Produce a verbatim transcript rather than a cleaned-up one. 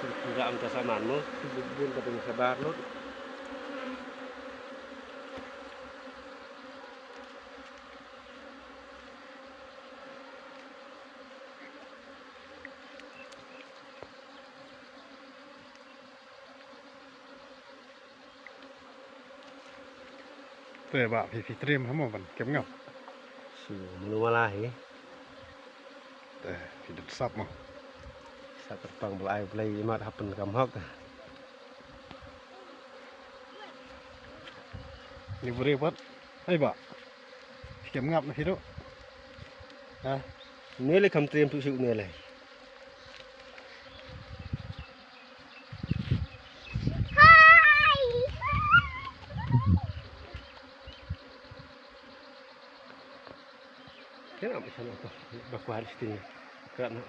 tu tu ram ta saman mo. Tu bun bun ka ding sabar lut. Te ba phi phi trim ha mo ban kem ngap. Shu munu wala hi. Te phi dut sap mo. Sa kyrpang Blai Blai imat hapen kam hok. Ni buri pat. Hai ba. Phi kem ngap na phi tu. Ha. Ni le kam trim tu shu ni le. Kena apa sana tu? Bakuan sini. Kerana